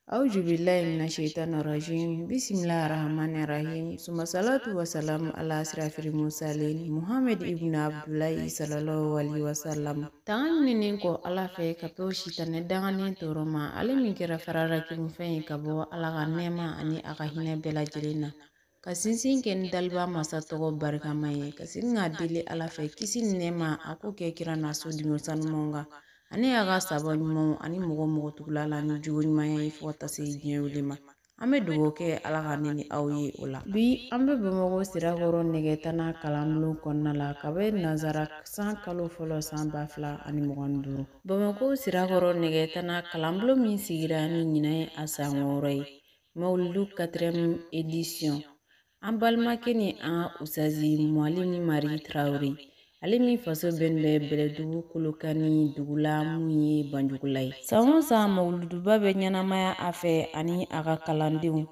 Auzu billahi minash shaitani rajim. Bismillahir rahmanir rahim. Suma salatu wa salam ala asrafil mursalin Muhammad ibn Abdullahi sallallahu alaihi wasallam. Tanga ɲininen kɔ Ala fɛ ka bɔ sitanɛ danganen tɔɔrɔ ma, ale min kɛra fararakinfɛn ye ka bɔ Ala ka nɛɛma ani a ka hinɛ bɛɛ lajɛlen na. Ka sinsin kɛ ni daliba masa tɔgɔ barikama ye, ka segin k'a deli Ala fɛ kisi ni nɛɛma a k'o kɛ kira n'a sodenw sanumanw kan, ani a ka saba ɲumanw ani mɔgɔ mɔgɔ tugula la ni jogo ɲumanya ye fo ka taa se diɲɛ wuli ma. An bɛ dugawu kɛ Ala ka ne ni aw ye o la. Bi an bɛ Bamakɔ Sirakɔrɔ nɛgɛtana kalanbulon kɔnɔna la ka bɛ nanzara san kalo fɔlɔ san 2025. Bamakɔ Sirakɔrɔ nɛgɛtana kalanbulon min sigira ni ɲinan ye a san 6 ye, Mawuludu 4e édition. An balimakɛ ni an ka Usazi Mualimu Mari Tarawele, ale min faso bɛn bɛ Bɛlɛdugu Kolokani dugu la mun ye Banjugula ye. San o san Mawuluduba bɛ ɲɛnamaya a fɛ ani a ka kalandenw.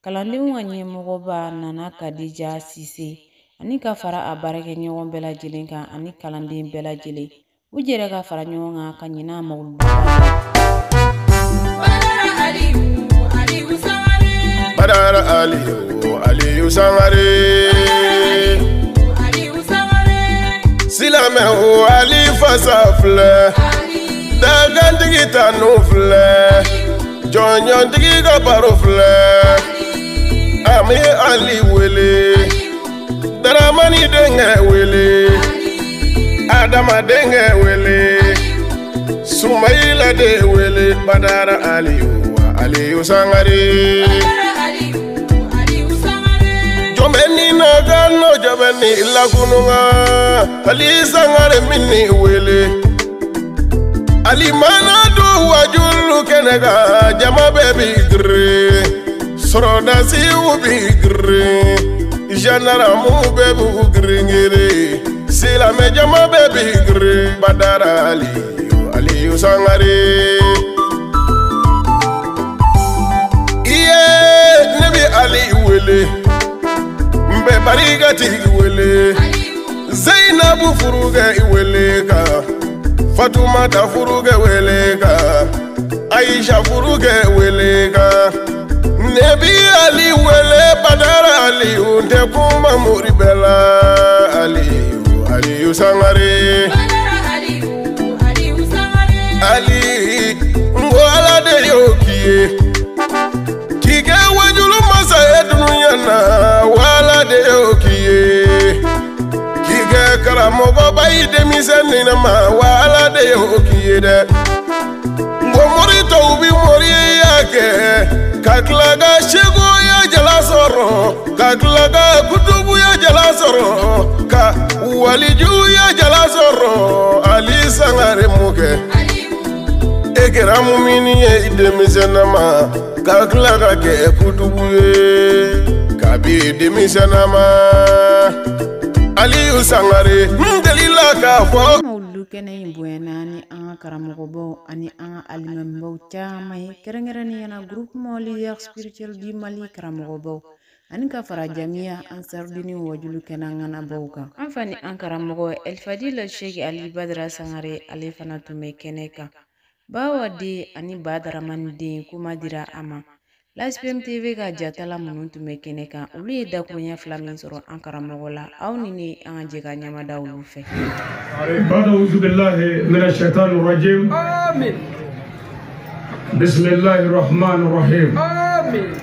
Kalandenw ka ɲɛmɔgɔba Nana Kadija Sise ani ka fara a baarakɛɲɔgɔn bɛɛ lajɛlen kan ani kalanden bɛɛ lajɛlen. U jɛra ka fara ɲɔgɔn kan ka ɲinan Mawuluduba. Badara Aliyu, Aliyu Sangare. Silamɛw Ali fasa filɛ, dagantigi tanu filɛ, jɔnjɔntigi ka baro filɛ, an bɛ Ali wele, Daramani denkɛ wele, Adama denkɛ wele, Sumayila de wele, Badara Aliyu, Aliyu Sangare. Jɔnbɛni na gano jɔnbɛni lakununga, Ali Sangare minni wele. Ali mana don wajulu kɛnɛ kan, jama bɛɛ bi girin, sɔrɔdasiw bi girin, gendarmew bɛɛ b'u girin girin, silamɛ jama bɛɛ bi girin, Badara Aliyu, Aliyu Sangare. Iye ne bi Ali wele, n bɛ barikatigi wele, Zainabu furukɛ wele ka, Fatumata furukɛ wele ka, Aisha furukɛ wele ka, ne bi Ali wele, Badara Aliyu n tɛ kuma mori bɛɛ la, Aliyu, Aliyu Sangare. Ali, n ko Ala de y'o k'i ye, k'i kɛ wajulu masa ye dunuya na, wala de y'o k'i ye, k'i kɛ karamɔgɔba ye denmisɛnnin ma, wala de y'o k'i ye dɛ. N ko mori tɔw bi moriya kɛ, ka tila ka sekoya jala sɔrɔ, ka tila ka kutubuya jala sɔrɔ, ka walijuya jala sɔrɔ, Ali Sangare mun kɛ? E kɛra mumini ye i denmisɛnnin ma, ka tila ka kɛ kutubu ye kabi denmisɛnnin ma. Aliyu Sangare, n delila k'a fɔ. Mawuludu kɛnɛ in bonyana ni an ka karamɔgɔbaw ani an ka alimamibaw caman ye, kɛrɛnkɛrɛnnenya la groupement leader spirituel du Mali karamɔgɔbaw ani ka fara jamiya Ansarudini wajulu kɛnɛ ŋanabaw kan. An fa ni an karamɔgɔ Elfadila Sheikh Ali Badara Sangare, ale fana tun bɛ kɛnɛ kan. Bawa den ani Ba Daramani den kuma dira a ma. L'ASPM TV ka jatala minnu tun bɛ kɛnɛ kan, olu ye dakuruɲɛ 2 min sɔrɔ an karamɔgɔ la, aw ni ne an ka jɛ ka ɲamada olu fɛ. A'udhu billahi minash shaitanir rajim. Amin. Bismillahir rahmanir rahim. Amin.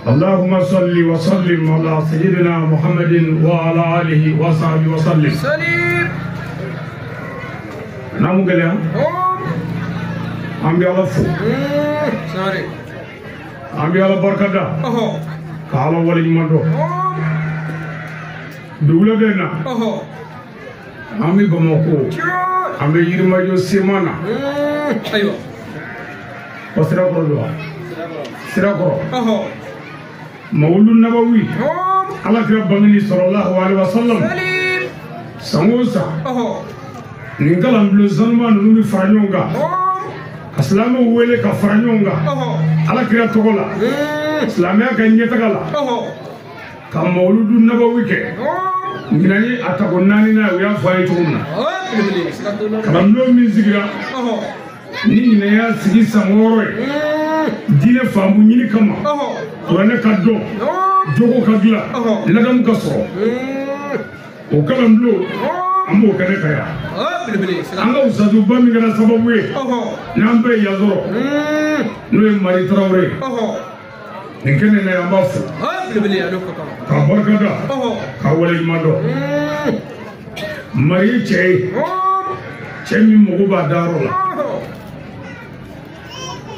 Allahumma salli wa sallim ala sayyidina Muhammadin wa ala alihi wa sahbihi wa sallim. Salim. Namu gɛlɛya. An bɛ Ala fo. Sorry. An bɛ Ala barika da. Ka Ala waleɲuman dɔn. Bi wulada in na, an bɛ Bamakɔ, an bɛ Yirimajɔ sema na. Ayiwa. Wa Sirakɔrɔ don wa? Sirakɔrɔ. Mawuludu Nabawi. Ala kira bangeni sallallahu alaihi wa sallam. San o san. Nin kalanbulon sanuman ninnu bɛ fara ɲɔgɔn kan. Ka silamɛw wele ka fara ɲɔgɔn kan. Ala kira tɔgɔ la. Silamɛya ka ɲɛtaga la. Ka Mawuludu Nabawi kɛ. Ɲinan ye a tako 4 na ye, u y'a fɔ a ye cogo min na. Kalanbulon min sigira, ni ɲinan y'a sigi san 6 ye. Diinɛ faamu ɲini kama kuranɛ ka dɔn jogo ka dilan ladamu ka sɔrɔ o kalanbulon an b'o kɛnɛ kan yan an ka usaduba min kɛra sababu ye n'an bɛɛ yan sɔrɔ n'o ye Mari Tarawele nin kɛnɛ na an b'a fo k'a barikada k'a waleɲuman dɔn Mari ye cɛ ye cɛ min mago b'a dayɔrɔ la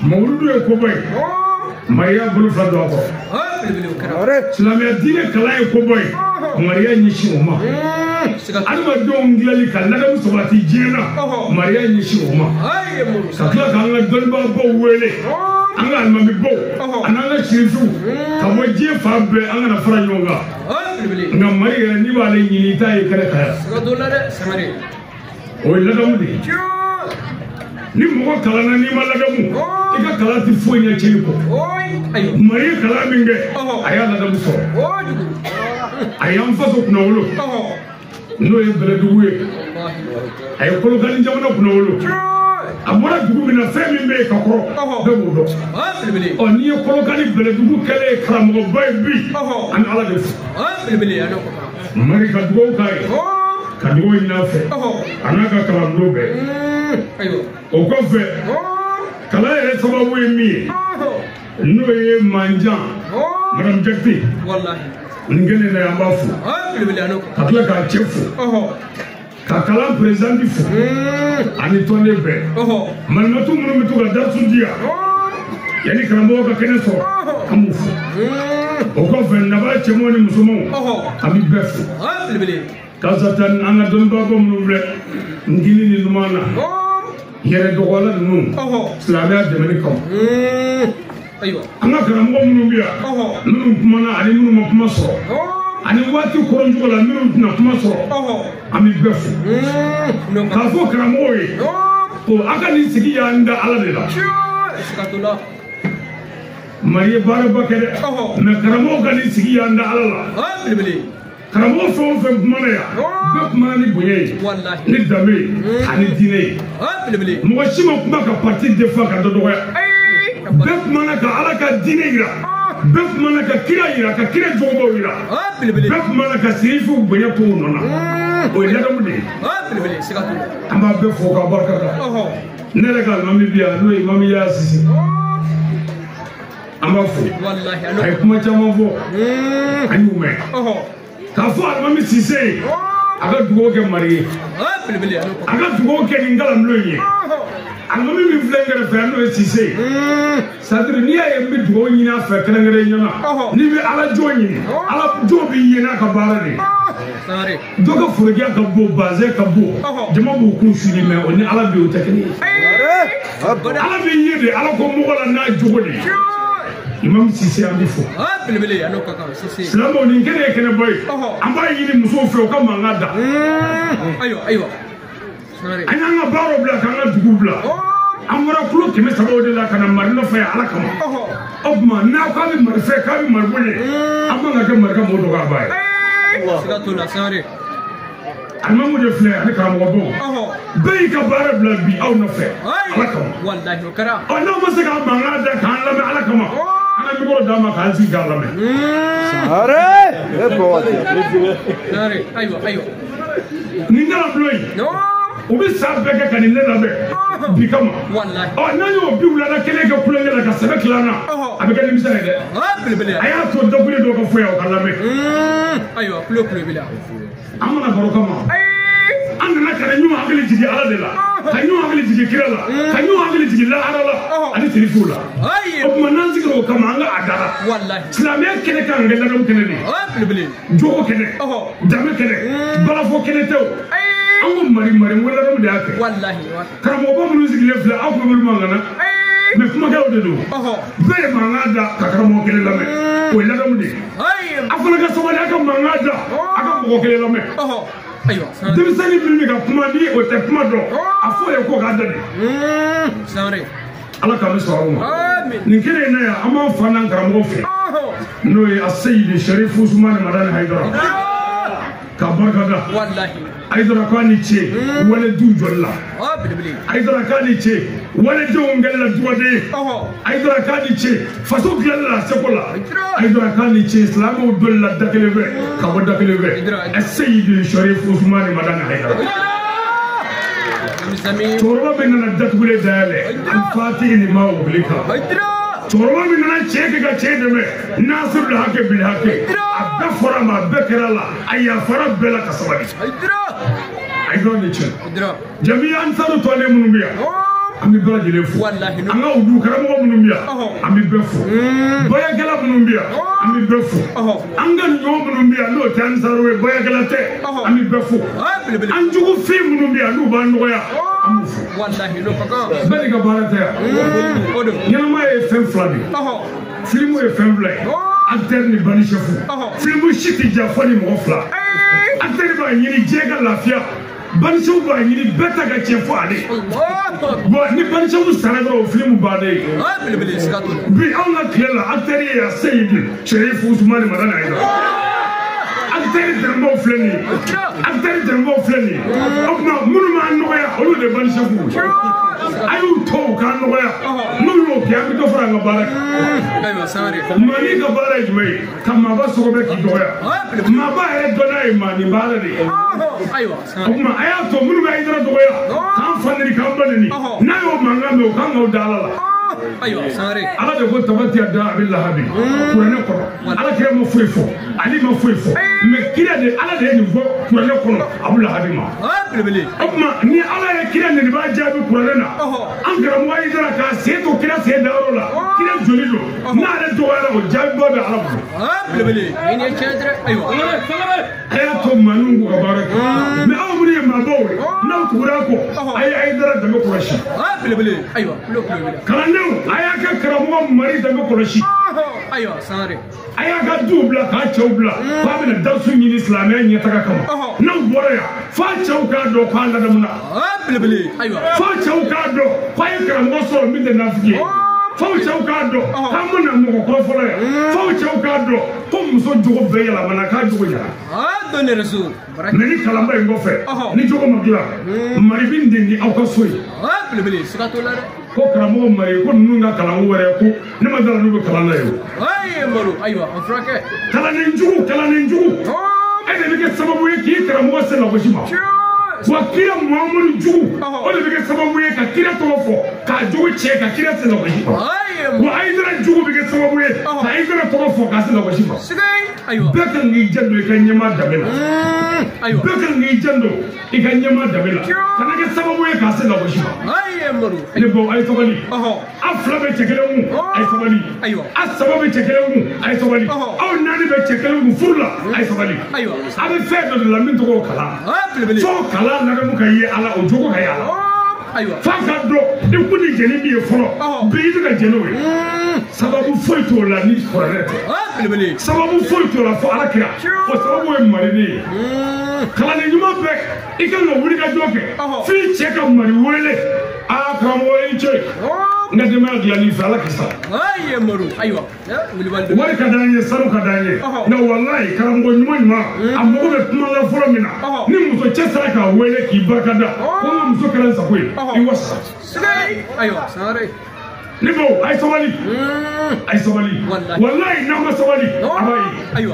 mawuludu ye koba ye Mari y'a bolo fila don a kɔrɔ silamɛya diinɛ kalan ye koba ye Mari y'a ɲɛsin o ma adamadenw dilanli ka ladamu sabati diɲɛ na Mari y'a ɲɛsin o ma ka tila k'an ka dɔnnibaabaw wele an ka alimamibaw an'an ka sirifiw ka bɔ diɲɛ fan bɛɛ an kana fara ɲɔgɔn kan nka Mari yɛrɛ n'i b'ale ɲini i t'a ye kɛnɛ kan yan o ye ladamu de ye ni mɔgɔ kalanna n'i ma ladamu i ka kalan tɛ foyi ɲɛ cɛnni kɔ Mari ye kalan min kɛ a y'a ladamu sɔrɔ a y'an faso kunnawolo n'o ye Bɛlɛdugu ye a ye Kolokani jamana kunnawolo a bɔra dugu min na fɛn min bɛ yen ka kɔrɔ bɛɛ b'o dɔn ɔ n'i ye Kolokani Bɛlɛdugu kɛlen ye karamɔgɔba ye bi an bɛ Ala de fo Mari ka dugawu k'a ye ka dugawu ɲini a fɛ a n'a ka kalanbulon bɛɛ o kɔfɛ kalan yɛrɛ sababu ye min ye n'o ye Manjan Madame Jakite nin kɛnɛ na an b'a fo ka tila k'a cɛ fo ka kalan perezanti fo ani tɔnden bɛɛ malimatu minnu bɛ to ka darisu di yan yanni karamɔgɔ ka kɛnɛ sɔrɔ an b'u fo o kɔfɛ naba cɛmanw ni musomanw an bɛ bɛɛ fo karisa an ka dɔnnibaaba minnu filɛ nkini ni numan na yɛrɛ dɔgɔla ninnu silamɛya dɛmɛni kama an ka karamɔgɔ minnu bɛ yan minnu kumana ani minnu ma kuma sɔrɔ ani waati kɔrɔncogo la minnu tɛna kuma sɔrɔ an bɛ bɛɛ fo k'a fɔ karamɔgɔw ye ko a ka nin sigi y'an da Ala de la Mari ye baaraba kɛ dɛ mɛ karamɔgɔw ka nin sigi y'an da Ala la karamɔgɔ fɛn o fɛn kumana yan bɛɛ kumana ni bonya ye ni danbe ye ani diinɛ ye mɔgɔ si ma kuma ka parti defa ka dɔ dɔgɔya bɛɛ kumana ka Ala ka diinɛ yira bɛɛ kumana ka kira yira ka kira jogobaw yira bɛɛ kumana ka sirifiw bonya k'u nɔ na o ye ladamu de ye an b'a bɛɛ fo k'a barika da ne yɛrɛ ka alimami bi yan n'o ye Imamu Yaya Sise an b'a fo a ye kuma caman fɔ an y'u mɛn k'a fɔ alimami Sise ye a ka dugawu kɛ Mari ye a ka dugawu kɛ nin kalanbulon ye alimami min filɛ n kɛrɛfɛ yan n'o ye Sise ye c'est-à-dire n'i y'a ye n bɛ dugawu ɲini a fɛ kɛrɛnkɛrɛn ɲɛna n'i bɛ Ala jɔn ɲini Ala jɔn b'i ye n'a ka baara de ye dɔ ka forokiya ka bon bazɛn ka bon jama b'u kun suli mɛ o ni Ala bɛ yen o tɛ kelen ye Ala b'i ye de Ala ko mɔgɔ la n'a jogo de ye Imam Sise an bɛ fo silamɛw nin kɛnɛ ye kɛnɛba ye an b'a ɲini musow fɛ u ka mankan da an y'an ka baaraw bila k'an ka dugu bila an bɔra kulo 300 de la ka na Mari nɔfɛ yan Ala kama o tuma n'a k'a bɛ Mari fɛ k'a bɛ Mari bonya an man ka kɛ Mari ka mɔgɔ dɔ k'a ba ye alimamu de filɛ ani karamɔgɔbaw bɛɛ y'i ka baara bila bi aw nɔfɛ Ala kama ɔ n'aw ma se k'an mankan da k'an lamɛn Ala kama an ka mikoro d'a ma k'an sigi k'a lamɛn. Nin kalanbulon in u bɛ san bɛɛ kɛ ka nin ne labɛn bi kama ɔ n'an y'o bi wulada kelen kɛ kulonkɛ la ka sɛbɛ tila an na a bɛ kɛ nimisa ye dɛ a y'a to dakuru dɔw ka fɔ yan o ka lamɛn. An mana baro kama an nana ka na ɲɔgɔn hakili jigin Ala de la ka ɲɔgɔn hakili jigin kira la ka ɲɔgɔn hakili jigin lahara la ani sirifuw la o tuma n'an sigira o kama an ka a dara silamɛya kɛnɛ kan ka kɛ ladamu kɛnɛ de ye jogo kɛnɛ danbe kɛnɛ balafɔ kɛnɛ tɛ o an ko Mari Mari n ko ladamu de y'a kɛ karamɔgɔba minnu sigilen filɛ aw kulo bɛ mankan na mɛ kumakɛlaw de don bɛɛ ye mankan da ka karamɔgɔ kelen lamɛn o ye ladamu de ye a fana ka sabali a ka mankan da a ka mɔgɔ kelen lamɛn denmisɛnnin min bɛ ka kuma ni o tɛ kuma dɔn a fɔ ye ko k'a da de Ala k'an bɛ sɔrɔ aw ma nin kɛnɛ in na yan an b'an fa n'an karamɔgɔ fɛ n'o ye Aseyidi Sɛrifu Usumani Madani Hayidara k'a barika da Hayidara k'a ni ce wale du jɔli la Hayidara k'a ni ce Walidenw kɛlen la dugaden ye. Hayidara k'a ni ce faso dilanli la seko la. Hayidara k'a ni ce silamɛw doli la da kelen fɛ ka bɔ da kelen fɛ. Seyidu Sharif Usumani Madani Hayidara. Cɛkɔrɔba min nana datugulen dayɛlɛ Alifatihi ni ma wuli kan. Cɛkɔrɔba min nana cɛ kɛ ka cɛ dɛmɛ Nasiru la hakɛ bil hakɛ. A bɛɛ fɔra a ma a bɛɛ kɛra la a yafara bɛɛ la ka sabali. Hayidara ni ce. Jamiya Ansaru tɔnden minnu bɛ yan. An bɛ bɛɛ lajɛlen fo. An ka olu karamɔgɔ minnu bɛ yan an bɛ bɛɛ fo. Bayakɛla minnu bɛ yan an bɛ bɛɛ fo. An ka ɲɔ minnu bɛ yan n'o tɛ Ansaru ye bayakɛla tɛ an bɛ bɛɛ fo. An jugu fɛn minnu bɛ yan n'u b'an nɔgɔya an b'u fo. Bɛɛ n'i ka baara tɛ yan. Ɲɛnamaya ye fɛn fila de ye. Filimu ye fɛn fila ye. Acteur ni bani chef. Filimu si tɛ diya fo ni mɔgɔ fila. Acteur b'a ɲini diɲɛ ka lafiya. Banisew b'a ɲini bɛɛ ta ka tiɲɛ fɔ ale. Bon ni banisew sara dɔrɔn o filimu bannen ye. Bi anw ka tile la acteur ye a Seyidu Sharif Usumani Madani Hayidara. Acteur dɛmɛbaaw filɛ nin ye. Acteur dɛmɛbaaw filɛ nin ye. O tuma minnu b'an nɔgɔya olu de ye banisew ye. A y'u to u k'an nɔgɔya n'u y'o kɛ an bɛ dɔ fara an ka baara kan. Maani ka baara ye jumɛn ye? Ka maaba sɔgɔbɛ k'i dɔgɔya. Maaba yɛrɛ dɔnna ye maani baara de ye. O tuma a y'a to minnu bɛ Hayidara dɔgɔya k'an fa neni k'an ba neni n'a y'o mankan mɛn o kan k'aw da Ala la. Ala de ko tabati ya da abi lahabi kuranɛ kɔnɔ Ala kira ma foyi fɔ Ali ma foyi fɔ mais kira de Ala de ye nin fɔ kuranɛ kɔnɔ Abu Lahabi ma. O tuma ni Ala ye kira neni b'a jaabi kuranɛ na an karamɔgɔ Hayidara k'a sen to kira sen dayɔrɔ la kira joli don n'ale dɔgɔyara o jaabiba bɛ Ala bolo. A y'a to maaninw k'u ka baara kɛ mais aw minnu ye maabaw ye n'aw tugura kɔ a ye Hayidara danbe kɔlɔsi. Kalandenw a y'a kɛ karamɔgɔ Mari danbe kɔlɔsi. A y'a ka duw bila k'a cɛw bila k'a bɛna darisu ɲini silamɛya ɲɛtaga kama n'aw bɔra yan f'a cɛw k'a dɔn k'a ladamuna f'a cɛw k'a dɔn k'a ye karamɔgɔ sɔrɔ min tɛ nafigi ye f'aw cɛw k'a dɔn k'an ma na mɔgɔ kɔrɔ fɔlɔ yan f'aw cɛw k'a dɔn ko muso jogo bɛɛ yɛlɛmana k'a jogo ɲɛna. Mais ni kalanba in kɔfɛ ni jogo ma dilan Mari bɛ nin di aw ka so ye. Ko karamɔgɔ Mari ko ninnu ka kalanko wɛrɛ ko ne ma dala n'u bɛ kalan na ye o. Kalanden jugu kalanden jugu e de bɛ kɛ sababu ye k'i karamɔgɔ se lagosi ma. Wa kira Muhamadu jugu o de bɛ kɛ sababu ye ka kira tɔgɔ fɔ k'a jogo tiɲɛ ka kira se lagosi ma. Wa Hayidara jugu bɛ kɛ sababu ye ka Hayidara tɔgɔ fɔ k'a se lagosi ma. Bɛɛ kan k'i janto i ka ɲɛmaa danbe la. Bɛɛ kan k'i janto i ka ɲɛmaa danbe la. Kana kɛ sababu ye k'a se lagosi ma. Ne baw a ye sabali. Aw fila bɛ cɛ kelen kun a ye sabali. Aw saba bɛ cɛ kelen kun a ye sabali. Aw naani bɛ cɛ kelen kun furu la a ye sabali. A bɛ fɛn dɔ de la min tɔgɔ kalan. Fo kalan ladamu ka ye ala o jogo ka ye ala. F'a ka dɔn i kun ni jɛni min ye fɔlɔ bi i bɛ ka jɛni o ye. Sababu foyi t'o la ni kuranɛ tɛ. Sababu foyi t'o la fo Ala kira. O sababu ye Mari de ye. Kalanden ɲuman bɛɛ i kan ka wuli ka jɔ kɛ f'i cɛ ka Mari wele. Aa karamɔgɔ i ni ce. N ka denbaya dilanni fɛ Ala k'i sara. Wari ka d'an ye sanu ka d'an ye nka walayi karamɔgɔ ɲuman ɲuman a mago bɛ kumakan fɔlɔ min na ni muso cɛ sera k'a wele k'i barika da ko n ka muso kɛra n sago ye i wasa. Ne baw a ye sabali a ye sabali walayi n'a ma sabali a b'a ye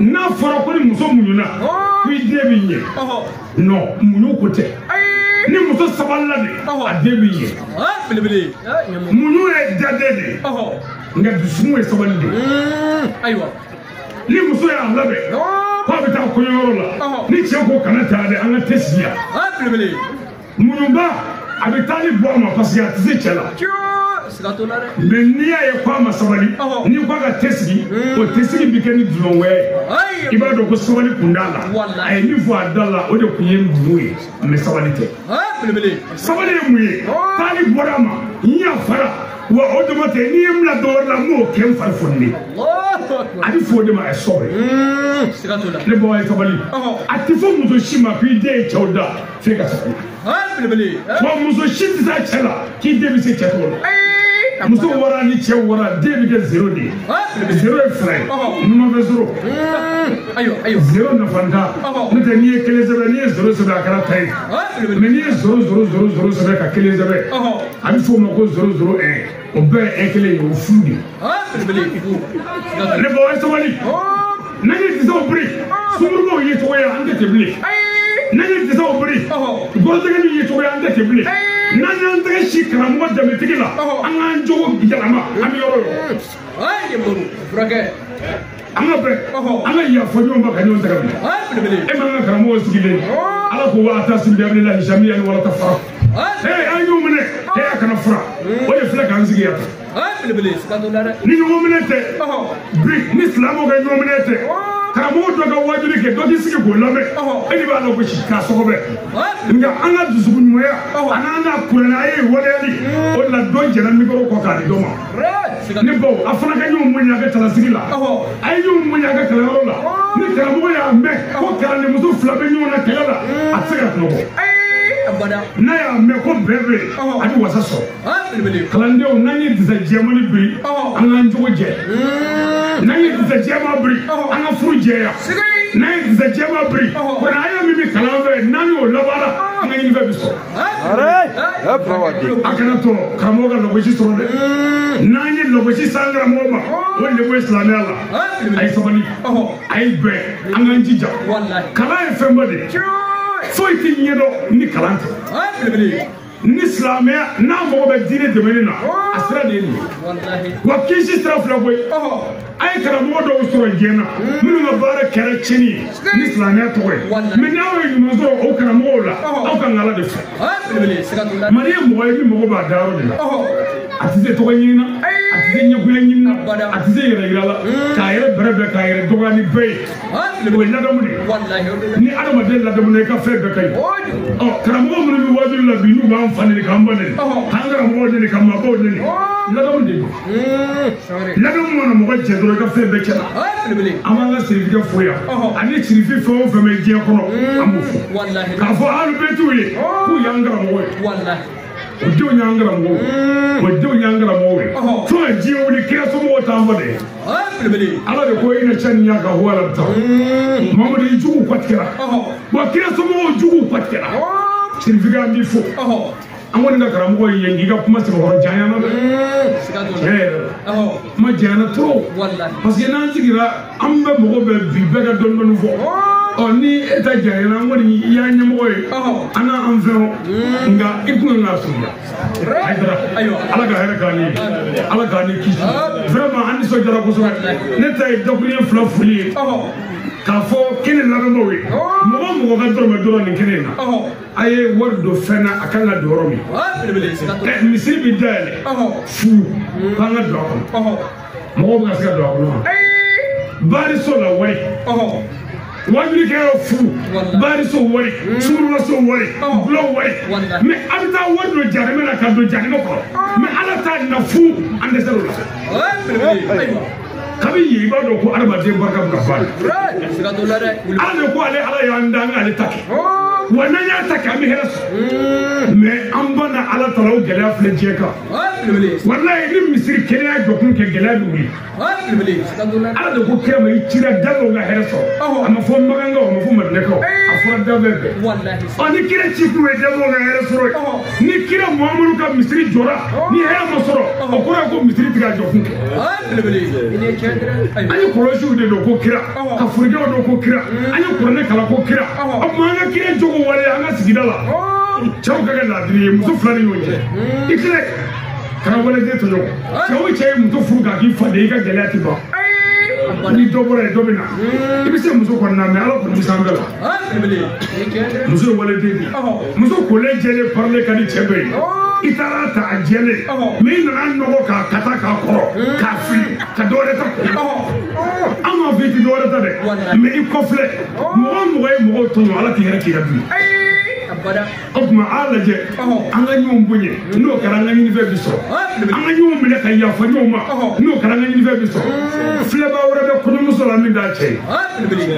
n'a fɔra ko ni muso muɲuna ko i den bɛ ɲɛ non muɲu ko tɛ. Ni muso sabalila de a den bɛ ɲɛ. Muɲu ye daden de ye nka dusukun ye sabali de ye. Ni muso y'a labɛn k'a bɛ taa kɔɲɔyɔrɔ la ni cɛ ko kana taa dɛ an ka te sigi yan. Muɲuba a bɛ taa ni bɔ a ma parce que a tɛ se cɛ la. Mais n'i y'a ye k'a ma sabali n'i ko a ka te sigi o te sigi bɛ kɛ ni dulɔwɛ ye i b'a dɔn ko sabali kun t'a la a ye min fɔ a da la o de kun ye muɲu ye mais sabali tɛ. Sabali ye mun ye taali bɔra a ma n yafara wa o dama tɛ n'i ye n bila dɔ wɛrɛ la n b'o kɛ n fari foninen a bɛ fɔ o de ma a ye sɔbɛ. Ne baw a ye sabali a tɛ fɔ muso si ma k'i den ye cɛw da f'e ka sabali. Wa muso si tɛ se a cɛ la k'i den bɛ se cɛ tɔgɔ la. Muso wara ni cɛ wara den bɛ kɛ zéro de ye. Zéro ye fila ye. Numanfɛ zéro. Ayiwa ayiwa. Zéro nafa t'a. N'o tɛ n'i ye kelen sɛbɛn n'i ye zéro sɛbɛn a kɛra ta ye. Mais n'i ye 0 0 0 0 sɛbɛn ka kelen sɛbɛn. A bɛ f'o ma ko 0 0 1. O bɛɛ ye 1 kelen ye o fu de ye. Ne baw a ye sabali. N'an ye disaw biri. Sunkurubaw ye cogoya an tɛ ten bilen. N'an ye disaw biri. Gɔrɔsɛgɛliw ye cogoya an tɛ ten bilen. N'an y'an tɛgɛ si karamɔgɔ danbetigi la an k'an jogo yɛlɛma an bɛ yɔrɔ o yɔrɔ. An ka bɛn an ka yafa ɲɔgɔn ma ka ɲɔgɔn tɛgɛ minɛ. E m'an ka karamɔgɔ sigilen ala ko wa ata sigi bilahi jamiyan wala tafara. An y'o minɛ e a kana fura o de filɛ k'an sigi yan. Ni ɲɔgɔn minɛ tɛ bi ni silamɛw ka ɲɔgɔn minɛ tɛ. Karamɔgɔ dɔ ka wajuli kɛ dɔ k'i sigi k'o lamɛn e de b'a lagosi k'a sɔgɔbɛ nka an ka dusukun ɲumanya ani an ka kuranɛ a ye waleyali o de la dɔ jɛra mikoro kɔ k'a di dɔ ma. Ne baw a fana ka ɲɔgɔn bonya a ka kalasigi la a ye ɲɔgɔn bonya a ka kalanyɔrɔ la ni karamɔgɔ y'a mɛn ko kalandenmuso fila bɛ ɲɔgɔn na kɛlɛ la a tɛ se ka sunɔgɔ. N'a y'a mɛn ko bɛn bɛ yen a bɛ wasa sɔrɔ. Kalandenw n'an ye disa jɛmani biri an k'an jogo jɛ. N'an ye disa jɛman biri an ka furu jɛya. N'an ye disa jɛman biri kɔni an ye min bɛ kalan fɛ n'an y'o labaara an ka ɲinifɛn bɛ sɔrɔ. A kana tɔ karamɔgɔ ka lagosi sɔrɔ dɛ. N'an ye lagosi s'an karamɔgɔ ma o de bɔ silamɛya la. A ye sabali a ye bɛn an k'an jija. Kalan ye fɛnba de ye. Foyi tɛ ɲɛdɔn ni kalan tɛ. Ni silamɛya n'a mago bɛ diinɛ dɛmɛni na a sira de ye nin ye. Wa kisi sira fila koyi. A ye karamɔgɔ dɔw sɔrɔ diɲɛ na minnu ka baara kɛra tiɲɛni ye ni silamɛya tɔgɔ ye. Mais n'aw ye ɲuman sɔrɔ o karamɔgɔw la aw kan ka Ala de fo. Mali ye mɔgɔ ye min mago b'a dayɔrɔ de la. A tɛ se tɔgɔ ɲini na a tɛ se ɲɛgoya ɲini na a tɛ se yɛrɛ yira la k'a yɛrɛ bɛrɛbɛn k'a yɛrɛ dɔgɔya ni bɛɛ ye. O ye ladamu de ye. Ni adamaden ladamu na i ka fɛn bɛɛ ka ɲi. Ɔ karamɔgɔ minnu bɛ waajuli la bi n'u b'an fa neni k'an ba neni k'an karamɔgɔw neni ka maabaw neni ladamu de don. Ladamu mana mɔgɔ jɛ dɔrɔn i ka fɛn bɛɛ tiɲɛna. An b'an ka sirifikɛ fo yan ani sirifi fɛn o fɛn bɛ diɲɛ kɔnɔ an b'o fo. K'a fɔ alibɛtiw ye k'u y'an karamɔgɔ ye. O denw y'an karamɔgɔw ye. O denw y'an karamɔgɔw ye. Fo ka diɲɛ wuli kira somɔgɔw t'an fɔ dɛ. Ala de ko i na ca ni y'a ka huwa la bɛ taa. Mamadu i juguw kɔtigɛra. Wa kira somɔgɔw juguw kɔtigɛra. Sirifikɛ an b'i fo. An kɔni ka karamɔgɔ ye k'i ka kuma sɛbɛkɔrɔ janyana dɛ. Tiɲɛ yɛrɛ la. Kuma janyana trop. Parce que n'an sigira an bɛ mɔgɔ bɛɛ bi bɛɛ ka dɔɔni dɔɔni fɔ. Ɔ ni e ta janyana an kɔni i y'an ɲɛmɔgɔ ye. An n'an fɛn o nka i kun kan k'a surunya. Hayidara Ala ka hɛrɛ k'an ye. Ala k'an ni kisi. Vraiment an nisɔndiyara kosɛbɛ. Ne ta ye dakuruɲɛ fila foli ye. K'a fɔ kɛnɛ lamɛnbaaw ye mɔgɔ mɔgɔ ka dɔrɔmɛ dɔrɔn nin kɛnɛ in na a ye wari don fɛn na a kan ka don yɔrɔ min misiri bɛ dayɛlɛ fu k'an ka don a kɔnɔ mɔgɔw bɛ ka se ka don a kɔnɔ wa baariso la wari wajulikɛyɔrɔ fu baariso wari sunkurubaso wari gulɔ wari mais a bɛ taa wari don jahanama na ka don jahanama kɔnɔ mais Ala t'a na fu an dɛsɛr'o la. Kabi yen i b'a dɔn ko adamaden barika bɛ ka ban. Ala de ko ale Ala y'an da an k'ale ta kɛ. Wa n'an y'a ta kɛ an bɛ hɛrɛ sɔrɔ. Mais an banna Ala ta la o gɛlɛya filɛ diɲɛ kan. Walayi ni misiri kelen y'a jɔkun kɛ gɛlɛya bɛ wuli. Ala de ko kira ma i cira danfɛnw ka hɛrɛ sɔrɔ. A ma fɔ Makankaw a ma fɔ Madinɛkaw a fɔra danfɛn bɛɛ. Ɔ ni kira ci kun ye danfɛnw ka hɛrɛ sɔrɔ ye. Ni kira Muhamadu ka misiri jɔra ni hɛrɛ ma sɔrɔ o kɔrɔ ye ko misiri tɛ ka jɔkun kɛ. An ye kɔlɔsiw de don ko kira ka forokɛw don ko kira an ye kuranɛ kalan ko kira o tuma an ka kira jogo waleya an ka sigida la cɛw ka kɛ laadiri ye muso fila ni ɲɔgɔn cɛ i tile kana waleden tɔɲɔgɔn cɛ o cɛ ye muso furu k'a k'i faden i ka gɛlɛya ti ban ni dɔ bɔra yen dɔ bɛ na i bɛ se muso kɔni na mais Ala kɔni bɛ s'an bɛɛ la muso ye waleden de ye muso kolen jɛlen parilen ka di cɛ bɛɛ ye. I taara ta a jɛlen mais i nana nɔgɔ k'a kata k'a kɔrɔ k'a fili ka dɔ wɛrɛ ta an m'a fɔ i tɛ dɔ wɛrɛ ta dɛ mais i kɔfilɛ mɔgɔ o mɔgɔ ye mɔgɔw tɔɲɔ Ala t'i hɛrɛ k'i ka du ye. O tuma a lajɛ an ka ɲɔgɔn bonya n'o kɛra an ka ɲinifɛn bi sɔrɔ an ka ɲɔgɔn minɛ ka yafa ɲɔgɔn ma n'o kɛra an ka ɲinifɛn bi sɔrɔ filɛbaa wɛrɛ bɛ kɔɲɔmuso la min t'a cɛ ye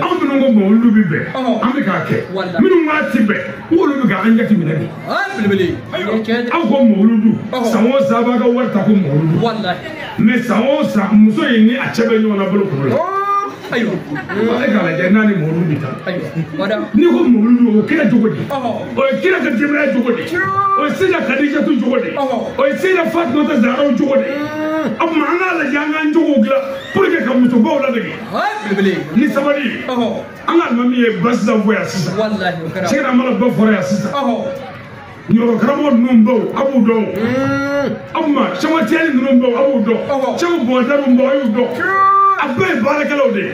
anw minnu ko mawuludu bi bɛn an bɛ k'a kɛ minnu k'a ti bɛn olu bɛ k'an jate minɛ de aw ko mawuludu san o san b'a ka wari ta ko mawuludu mais san o san muso in ni a cɛ bɛ ɲɔgɔn na bolo kuru la e k'a lajɛ n'a ni mawuludu bɛ taa n'i ko mawuludu o kɛra cogo di o ye kira ka denbaya cogo di o ye Seyida Kadijatu cogo di o ye Seyida Fatumata Zaharaw cogo di o tuma an k'a lajɛ an k'an jogow dilan pour que ka musobaw ladege ni sabali ye an ka alimami ye ba sisan fɔ yan sisan Seyida Amala ba fɔra yan sisan ɲɔrɔ karamɔgɔ ninnu baw a b'u dɔn o tuma sɛwatiyali ninnu baw a b'u dɔn sɛw bɔntaru baw a y'u dɔn a bɛɛ ye baarakɛlaw de ye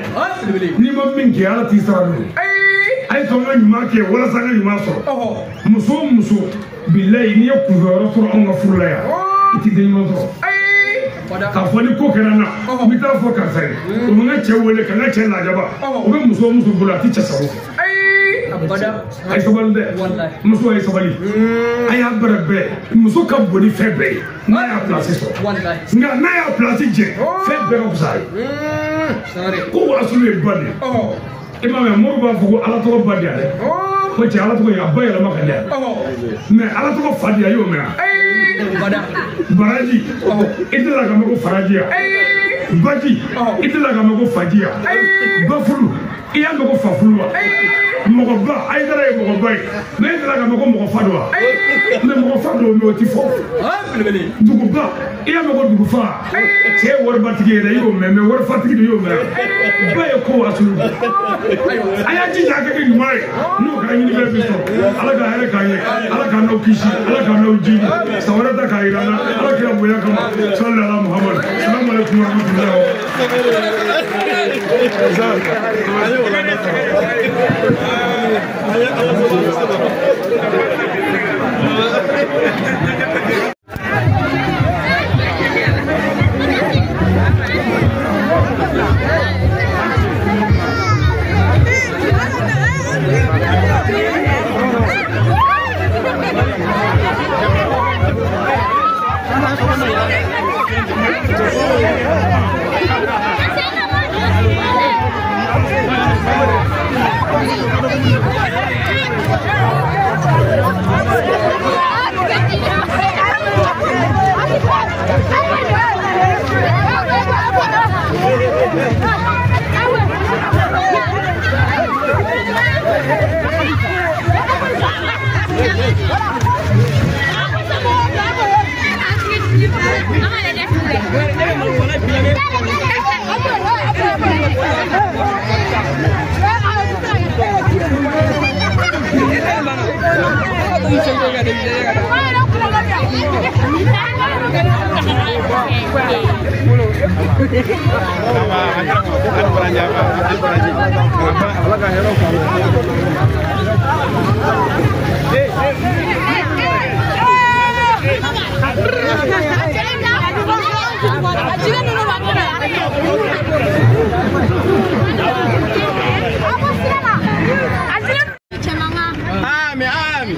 n'i ma min kɛ ala t'i sara n'o ye a ye sɔn ka ɲuman kɛ walasa an ka ɲuman sɔrɔ muso o muso bilayi n'i ye kunfɛyɔrɔ sɔrɔ anw ka furu la yan i ti den ɲuman sɔrɔ k'a fɔ ni ko kɛra n na n bɛ taa fɔ karisa ye o bɛ n ka cɛ wele ka n ka cɛ lajaba o bɛ muso o muso bolo a ti cɛ sago kɛ a ye sabali dɛ muso a ye sabali a y'a bɛrɛ bɛɛ muso ka bon ni fɛn bɛɛ ye n'a y'a pilasi sɔrɔ nka n'a y'a pilasi jɛ fɛn bɛɛ ka fisa a ye ko wasulu ye ba de ye i m'a mɛn mori b'a fɔ ko ala tɔgɔ ba di yan dɛ ko cɛ ala tɔgɔ ye a ba yɛlɛma ka di yan mɛ ala tɔgɔ fa di yan i y'o mɛn wa baraji i tɛ la ka mɛn ko faraji yan baji i tɛ la ka mɛn ko faji yan bafulu i y'a mɛn ko fafulu wa mɔgɔba Ayidara ye mɔgɔba ye mɛ e tɛ la ka mɛn ko mɔgɔ fa don wa mɛ mɔgɔ fa don mɛ o ti fɔ duguba i y'a mɛn ko dugufa cɛ ye waribatigi ye dɛ i y'o mɛn mɛ warifatigi de y'o mɛn ba ye ko wasulu a y'a jija a ka kɛ ɲuman ye n'o kɛra ɲinifɛn bi sɔrɔ ala ka hɛrɛ k'an ye ala k'an n'aw kisi ala k'an n'aw jidi san wɛrɛ ta k'a yira an na ala kira bonya kama sali ala muhamadu salamu aleykum wa rahmatulahi. Amin, amin.